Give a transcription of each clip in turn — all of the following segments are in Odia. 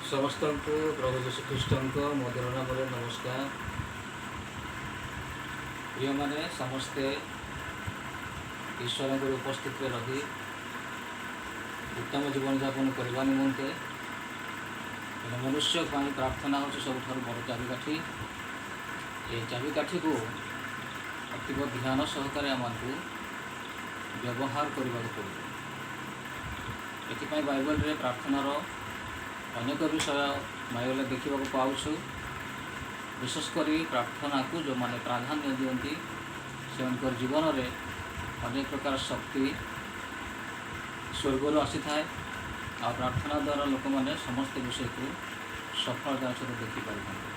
ସମସ୍ତଙ୍କୁ ପ୍ରଭୁ ଯୀଶୁଖ୍ରୀଷ୍ଟଙ୍କ ମଧୁର ନାମରେ ନମସ୍କାର। ପ୍ରିୟମାନେ, ସମସ୍ତେ ଈଶ୍ୱରଙ୍କର ଉପସ୍ଥିତିରେ ରହି ଉତ୍ତମ ଜୀବନଯାପନ କରିବା ନିମନ୍ତେ ଜଣେ ମନୁଷ୍ୟ ପାଇଁ ପ୍ରାର୍ଥନା ହେଉଛି ସବୁଠାରୁ ବଡ଼ ଚାବିକାଠି। ଏହି ଚାବିକାଠିକୁ ଅତୀବ ଧ୍ୟାନ ସହକାରେ ଆମମାନଙ୍କୁ ବ୍ୟବହାର କରିବାକୁ ପଡ଼ିବ। ଏଥିପାଇଁ ବାଇବଲରେ ପ୍ରାର୍ଥନାର ଅନେକ ବିଷୟ ବାଇବଲରେ ଦେଖିବାକୁ ପାଉଛୁ। ବିଶେଷ କରି ପ୍ରାର୍ଥନାକୁ ଯେଉଁମାନେ ପ୍ରାଧାନ୍ୟ ଦିଅନ୍ତି, ସେମାନଙ୍କର ଜୀବନରେ ଅନେକ ପ୍ରକାର ଶକ୍ତି ସ୍ୱର୍ଗରୁ ଆସିଥାଏ ଆଉ ପ୍ରାର୍ଥନା ଦ୍ୱାରା ଲୋକମାନେ ସମସ୍ତ ବିଷୟକୁ ସଫଳତାର ସହିତ ଦେଖିପାରିଥାନ୍ତି।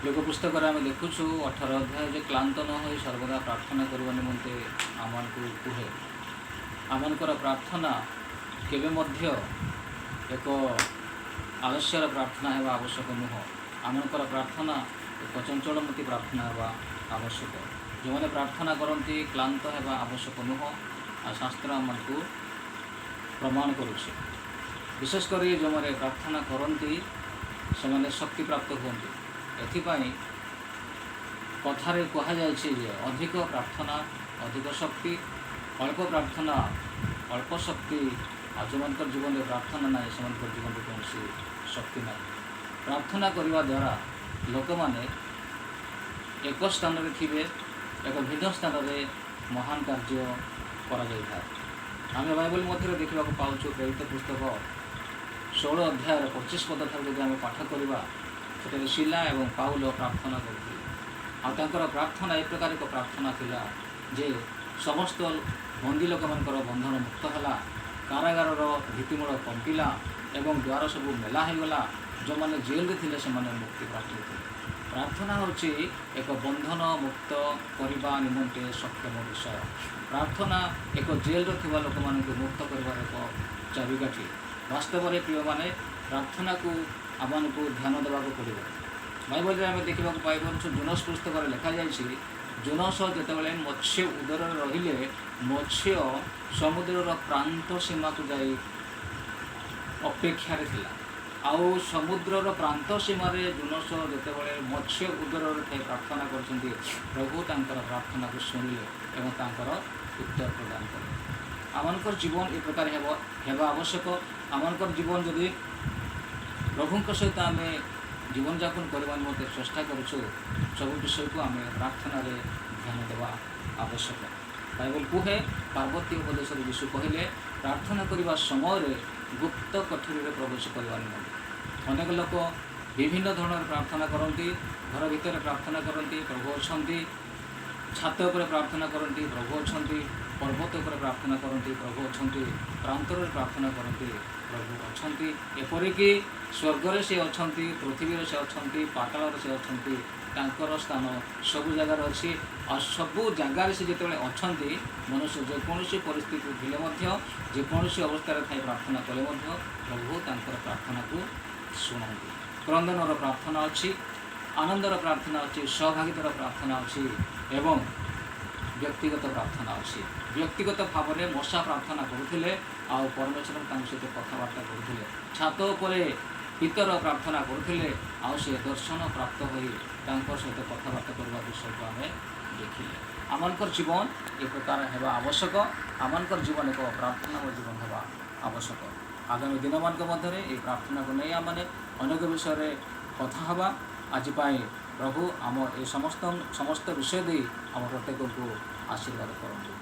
ଲୂକ ପୁସ୍ତକରେ ଆମେ ଦେଖୁଛୁ 18 ଅଧ୍ୟାୟ ଯେ କ୍ଳାନ୍ତ ନ ହୋଇ ସର୍ବଦା ପ୍ରାର୍ଥନା କରିବା ନିମନ୍ତେ ଆମମାନଙ୍କୁ କୁହେ। ଆମମାନଙ୍କର ପ୍ରାର୍ଥନା କେବେ ମଧ୍ୟ ଏକ ଆଳସ୍ୟର ପ୍ରାର୍ଥନା ହେବା ଆବଶ୍ୟକ ନୁହଁ। ଆମମାନଙ୍କର ପ୍ରାର୍ଥନା ଏକ ଚଞ୍ଚଳମତି ପ୍ରାର୍ଥନା ହେବା ଆବଶ୍ୟକ। ଯେଉଁମାନେ ପ୍ରାର୍ଥନା କରନ୍ତି, କ୍ଳାନ୍ତ ହେବା ଆବଶ୍ୟକ ନୁହଁ ଆଉ ଶାସ୍ତ୍ର ଆମମାନଙ୍କୁ ପ୍ରମାଣ କରୁଛି। ବିଶେଷ କରି ଯେଉଁମାନେ ପ୍ରାର୍ଥନା କରନ୍ତି, ସେମାନେ ଶକ୍ତି ପ୍ରାପ୍ତ ହୁଅନ୍ତି। ଏଥିପାଇଁ କଥାରେ କୁହାଯାଇଛି ଯେ ଅଧିକ ପ୍ରାର୍ଥନା ଅଧିକ ଶକ୍ତି, ଅଳ୍ପ ପ୍ରାର୍ଥନା ଅଳ୍ପ ଶକ୍ତି, ଆଉ ଯେଉଁମାନଙ୍କର ଜୀବନରେ ପ୍ରାର୍ଥନା ନାହିଁ, ସେମାନଙ୍କର ଜୀବନରେ କୌଣସି ଶକ୍ତି ନାହିଁ। ପ୍ରାର୍ଥନା କରିବା ଦ୍ୱାରା ଲୋକମାନେ ଏକ ସ୍ଥାନରେ ଥିବେ, ଏକ ଭିନ୍ନ ସ୍ଥାନରେ ମହାନ କାର୍ଯ୍ୟ କରାଯାଇଥାଏ। ଆମେ ବାଇବଲ ମଧ୍ୟରେ ଦେଖିବାକୁ ପାଉଛୁ, ପ୍ରେରିତ ପୁସ୍ତକ 16 ଅଧ୍ୟାୟର 25 ପଦ ଠାରୁ ଯଦି ଆମେ ପାଠ କରିବା, ସେଠାରେ ଶିଲା ଏବଂ ପାଉଲ ପ୍ରାର୍ଥନା କରୁଥିଲେ ଆଉ ତାଙ୍କର ପ୍ରାର୍ଥନା ଏ ପ୍ରକାର ଏକ ପ୍ରାର୍ଥନା ଥିଲା ଯେ ସମସ୍ତ ବନ୍ଦୀ ଲୋକମାନଙ୍କର ବନ୍ଧନ ମୁକ୍ତ ହେଲା, କାରାଗାରର ଭିତ୍ତିମୂଳ କମ୍ପିଲା ଏବଂ ଦ୍ୱାର ସବୁ ମେଲା ହୋଇଗଲା। ଯେଉଁମାନେ ଜେଲରେ ଥିଲେ, ସେମାନେ ମୁକ୍ତି ପ୍ରାପ୍ତ ହୋଇଥିଲେ। ପ୍ରାର୍ଥନା ହେଉଛି ଏକ ବନ୍ଧନ ମୁକ୍ତ କରିବା ନିମନ୍ତେ ସକ୍ଷମ ବିଷୟ। ପ୍ରାର୍ଥନା ଏକ ଜେଲରେ ଥିବା ଲୋକମାନଙ୍କୁ ମୁକ୍ତ କରିବାର ଏକ ଚାବିକାଠି। ବାସ୍ତବରେ ପ୍ରିୟମାନେ, ପ୍ରାର୍ଥନାକୁ ଆମମାନଙ୍କୁ ଧ୍ୟାନ ଦେବାକୁ ପଡ଼ିବ। ବାଇବଲରେ ଆମେ ଦେଖିବାକୁ ପାଇପାରୁଛୁ, ଜୋନସ ପୁସ୍ତକରେ ଲେଖାଯାଇଛି, ଜୋନସ ଯେତେବେଳେ ମତ୍ସ୍ୟ ଉଦରରେ ରହିଲେ, ମତ୍ସ୍ୟ ସମୁଦ୍ରର ପ୍ରାନ୍ତ ସୀମାକୁ ଯାଇ ଅପେକ୍ଷାରେ ଥିଲା। ଆଉ ସମୁଦ୍ରର ପ୍ରାନ୍ତ ସୀମାରେ ଜୋନସ ଯେତେବେଳେ ମତ୍ସ୍ୟ ଉଦରରେ ଥାଇ ପ୍ରାର୍ଥନା କରିଛନ୍ତି, ପ୍ରଭୁ ତାଙ୍କର ପ୍ରାର୍ଥନାକୁ ଶୁଣିଲେ ଏବଂ ତାଙ୍କର ଉତ୍ତର ପ୍ରଦାନ କଲେ। ଆମମାନଙ୍କର ଜୀବନ ଏ ପ୍ରକାର ହେବା ଆବଶ୍ୟକ। ଆମମାନଙ୍କର ଜୀବନ ଯଦି ପ୍ରଭୁଙ୍କ ସହିତ ଆମେ ଜୀବନଯାପନ କରିବା ନିମନ୍ତେ ଚେଷ୍ଟା କରୁଛୁ, ସବୁ ବିଷୟକୁ ଆମେ ପ୍ରାର୍ଥନାରେ ଧ୍ୟାନ ଦେବା ଆବଶ୍ୟକ। ବାଇବଲ କୁହେ, ପାର୍ବତ୍ୟ ଉପଦେଶରେ ଯୀଶୁ କହିଲେ ପ୍ରାର୍ଥନା କରିବା ସମୟରେ ଗୁପ୍ତ କୋଠରୀରେ ପ୍ରବେଶ କରିବା ନିମନ୍ତେ। ଅନେକ ଲୋକ ବିଭିନ୍ନ ଧରଣର ପ୍ରାର୍ଥନା କରନ୍ତି। ଘର ଭିତରେ ପ୍ରାର୍ଥନା କରନ୍ତି, ପ୍ରଭୁ ଅଛନ୍ତି। ଛାତ ଉପରେ ପ୍ରାର୍ଥନା କରନ୍ତି, ପ୍ରଭୁ ଅଛନ୍ତି। ପର୍ବତ ଉପରେ ପ୍ରାର୍ଥନା କରନ୍ତି, ପ୍ରଭୁ ଅଛନ୍ତି। ପ୍ରାନ୍ତରରେ ପ୍ରାର୍ଥନା କରନ୍ତି, ପ୍ରଭୁ ଅଛନ୍ତି। ଏପରିକି ସ୍ୱର୍ଗରେ ସେ ଅଛନ୍ତି, ପୃଥିବୀରେ ସେ ଅଛନ୍ତି, ପାତାଳରେ ସେ ଅଛନ୍ତି। ତାଙ୍କର ସ୍ଥାନ ସବୁ ଜାଗାରେ ଅଛି। ଆଉ ସବୁ ଜାଗାରେ ସେ ଯେତେବେଳେ ଅଛନ୍ତି, ମନୁଷ୍ୟ ଯେକୌଣସି ପରିସ୍ଥିତି ଥିଲେ ମଧ୍ୟ, ଯେକୌଣସି ଅବସ୍ଥାରେ ଥାଇ ପ୍ରାର୍ଥନା କଲେ ମଧ୍ୟ ପ୍ରଭୁ ତାଙ୍କର ପ୍ରାର୍ଥନାକୁ ଶୁଣନ୍ତି। କ୍ରନ୍ଦନର ପ୍ରାର୍ଥନା ଅଛି, ଆନନ୍ଦର ପ୍ରାର୍ଥନା ଅଛି, ସହଭାଗିତାର ପ୍ରାର୍ଥନା ଅଛି ଏବଂ ବ୍ୟକ୍ତିଗତ ପ୍ରାର୍ଥନା ଅଛି। ବ୍ୟକ୍ତିଗତ ଭାବରେ ମୋଶା ପ୍ରାର୍ଥନା କରୁଥିଲେ ଆଉ ପରମେଶ୍ୱର ତାଙ୍କ ସହିତ କଥାବାର୍ତ୍ତା କରୁଥିଲେ। ଛାତ ଉପରେ ପିତର ପ୍ରାର୍ଥନା କରୁଥିଲେ ଆଉ ସେ ଦର୍ଶନ ପ୍ରାପ୍ତ ହୋଇ ତାଙ୍କ ସହିତ କଥାବାର୍ତ୍ତା କରିବା ବିଷୟକୁ ଆମେ ଦେଖିଲେ। ଆମମାନଙ୍କର ଜୀବନ ଏ ପ୍ରକାର ହେବା ଆବଶ୍ୟକ। ଆମମାନଙ୍କର ଜୀବନ ଏକ ପ୍ରାର୍ଥନାମୟ ଜୀବନ ହେବା ଆବଶ୍ୟକ। ଆଗାମୀ ଦିନମାନଙ୍କ ମଧ୍ୟରେ ଏହି ପ୍ରାର୍ଥନାକୁ ନେଇ ଆମମାନେ ଅନେକ ବିଷୟରେ କଥା ହେବା। ଆଜି ପାଇଁ ପ୍ରଭୁ ଆମ ଏ ସମସ୍ତ ସମସ୍ତ ବିଷୟ ଦେଇ ଆମ ପ୍ରତ୍ୟେକଙ୍କୁ ଆଶୀର୍ବାଦ କରନ୍ତୁ।